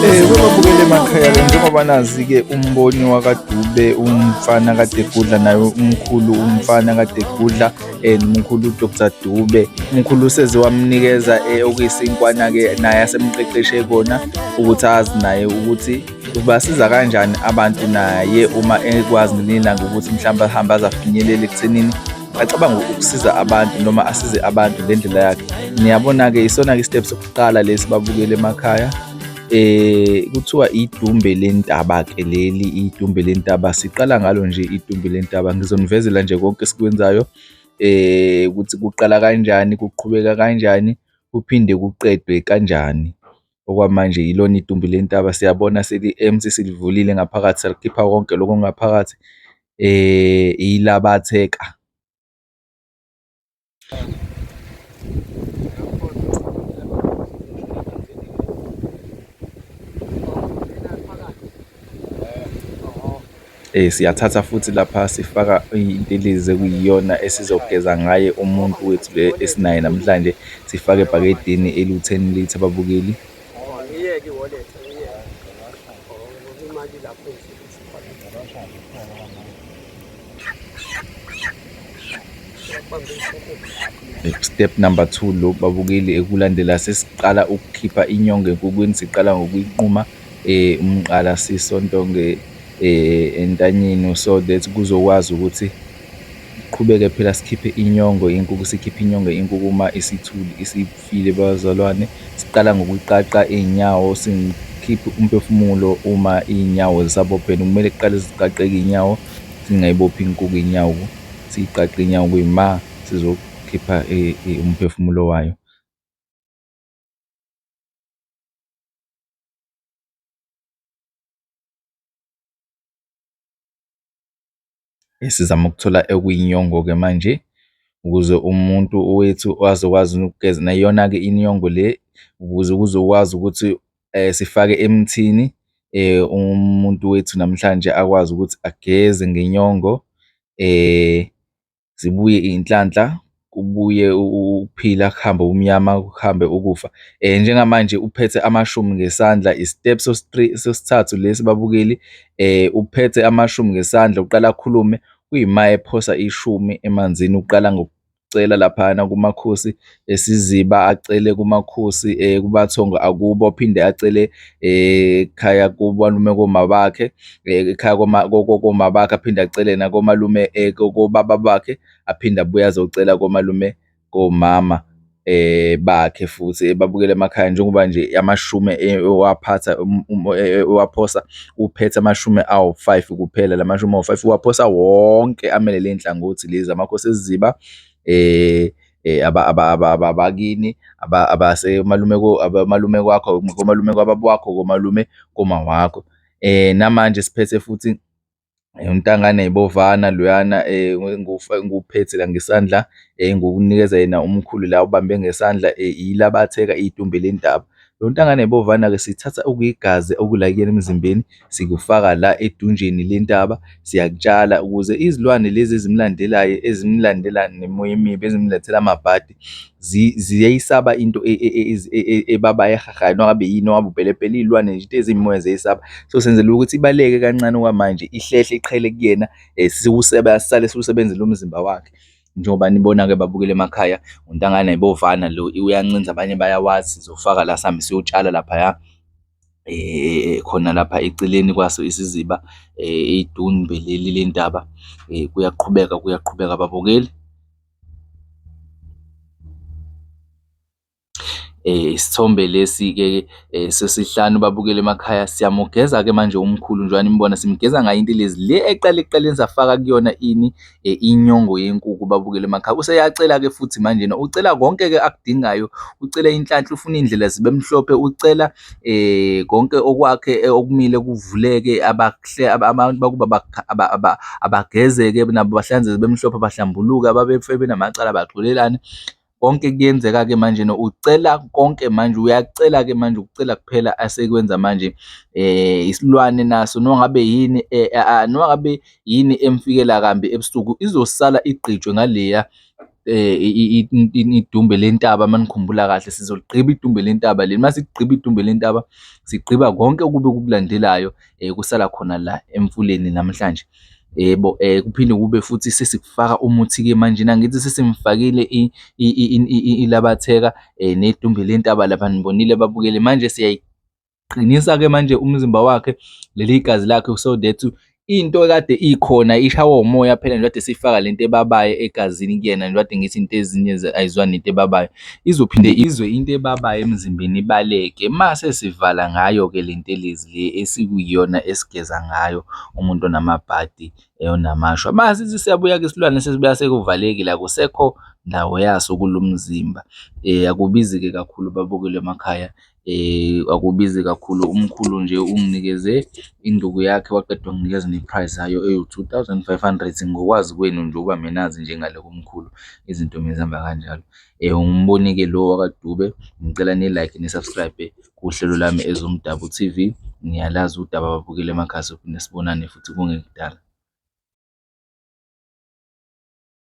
Webabukele emakhaya-ke, njengoba nazi-ke umboni wakaDube, umfana kade egudla naye umkhulu, umfana kade egudla nomkhulu uDr Dube. Umkhulu useze wamnikeza okuyisinkwana-ke naye asemqeqeshe kona ukuthi azi naye ukuthi ubasiza kanjani abantu naye uma ekwazi ngelinye ilanga ukuthi mhlawumbe ahambe aze afinyelele ekuthenini acabanga ukusiza abantu noma asize abantu ngendlela yakhe. Niyabona-ke isona-ke i-step sokuqala lesi babukele emakhaya. Kuthiwa idumbe lentaba ke leli, idumbe lentaba siqala ngalo nje idumbe lentaba. Ngizonivezela nje konke esikwenzayo ukuthi kuqala kanjani, kuqhubeka kanjani, kuphinde kuqedwe kanjani. Okwamanje yilona idumbe lentaba, siyabona seli-empty, silivulile ngaphakathi salikhipha konke lokhu okungaphakathi ilabatheka. Siyathatha futhi lapha sifaka intelezi ekuyiyona esizogeza ngaye umuntu wethu le esinaye namhlanje, sifake ebhakedeni eliwu-10 litre babukeli. Step number 2 lo babukeli ekulandela sesiqala ukukhipha inyongo enkukwini, siqala ngokuyinquma umqala sisontonge entanyeni so that kuzokwazi ukuthi qhubeke phela sikhiphe inyongo inkukhu, sikhiphe inyongo inkukhu uma isithuli isifile bazalwane. Siqala ngokuyiqaqa iy'nyawo sikhiphe umphefumulo uma iy'nyawo zisabophene, kumele kuqale ziqaqeke iy'nyawo singayibophi inkukhu iy'nyawo, siyiqaqe iy'nyawo kuyima sizokhipha umphefumulo wayo. Sizama ukuthola okuyinyongo-ke manje ukuze umuntu wethu azokwazi ukugeza nayiyona-ke inyongo le ukuze kuzokwazi ukuthi sifake emthini umuntu wethu namhlanje akwazi ukuthi ageze ngenyongo zibuye iy'nhlanhla, kubuye ukuphila, kuhambe ubumnyama, kuhambe ukufa. Njengamanje uphethe amashumi ngesandla, i-step sesithathu lesi babukeli. Uphethe amashumi ngesandla, uqala akhulume kuyima ephosa ishumi emanzini. Uqala ngokucela laphayana kumakhosi esiziba, acele kumakhosi kubathongo akubo, aphinde acele ekhaya kumalume koma bakhe, ekhaya koma bakhe, aphinde acele nakomalume kobaba bakhe, aphinde abuye azocela komalume komama bakhe futhi babukele emakhaya. Njengoba nje amashumi ewaphatha ewaphosa, uphethe amashumi awu-5 kuphela. La mashumi awu-5 uwaphosa wonke amele ley'nhlangothi lezi, amakhosi esiziba abakini abasemalume abamalume kwakho, komalume kababa wakho, komalume koma wakho. Namanje siphethe futhi uNtangane Bovana loyana engiwuphethe la ngesandla engukunikeza yena umkhulu la ubambe ngesandla ilabatheka idumbe lentaba. Lo Ntangane Bovana-ke sithatha okuyigazi okula kuyena emzimbeni sikufaka la edunjeni lentaba, siyakutshala ukuze izilwane lezi ezimlandelayo ezimlandela nemimoya emibi ezimlethela amabhadi ziyayisaba into ebabayo ehahayo noma ngabe yini, noma ngabe upelepele, iy'lwane nje into eziyimoya ziyayisaba. So senzela ukuthi ibaleke kancane okwamanje ihlehle iqhele kuyena sisale siwusebenzela umzimba wakhe. Njengoba nibona-ke babukeli emakhaya, uNtangane Bovana lo uyancinza abanye bayawazi, sizofaka la sihambe siyotshala laphaya khona lapha eceleni kwaso isiziba idumbe leli lentaba. Kuyaqhubeka kuyaqhubeka babukeli. Isithombe lesi-ke sesihlanu babukele emakhaya, siyamugeza-ke manje umkhulu njengoba nimbona simgeza ngayo intelezi le eqala ekuqaleni safaka kuyona ini inyongo yenkukhu babukele emakhaya. Useyacela-ke futhi manjena ucela konke-ke akudingayo, ucela inhlanhla, ufuna iy'ndlela zibe mhlophe, ucela konke okwakhe okumile kuvuleke, abahle abantu bakubo abagezeke nabo bahlanzeke bemhlophe, bahlambuluke, ababefe benamacala baxolelane. Konke kuyenzeka-ke manje ucela konke manje, uyacela-ke manje ukucela kuphela asekwenza manje isilwane naso noma ngabe yini noma ngabe yini emfikela kambi ebusuku izosala igqitshwe ngaleya. Idumbe lentaba uma nikhumbula kahle, sizoligqiba idumbe lentaba leli. Uma sigqiba idumbe lentaba, sigqiba konke okubi okukulandelayo kusala khona la emfuleni namhlanje. Yebo, kuphinde kube futhi sesikufaka umuthi-ke manjena angithi sesimfakile ilabatheka nedumbe lentaba lapha nibonile babukele manje siyayiqinisa-ke manje umzimba wakhe leli gazi lakhe so that into ekade ikhona ishawa umoya phela nje kade sifaka lento ebabayo egazini kuyena nje kade ngithi into ezinye ayizwani nento ebabayo izophinde izwe into ebabayo emzimbeni ibaleke mase sivala ngayo-ke le ntelezi le esikuyiyona esigeza ngayo umuntu onamabhadi onamashwa mase siyabuya-ke isilwane sesibuya sekuvalekile akusekho ndawo yaso kulo mzimba akubizi-ke kakhulu babukele emakhaya Akubizi kakhulu, umkhulu nje unginikeze induku yakhe waqeda wanginikeza ne-price yayo ewu-2500. Ngokwazi kwenu nje ukuba minazi nje ngale komkhulu izinto mezihamba kanjalo. Umboni-ke lo wakaDube, ngicela ni-like ni-subscribe kuhlelo lami Ezomdabu TV. Niyalazi udaba babukeli emakhaya sophinde sibonane futhi kungekudala.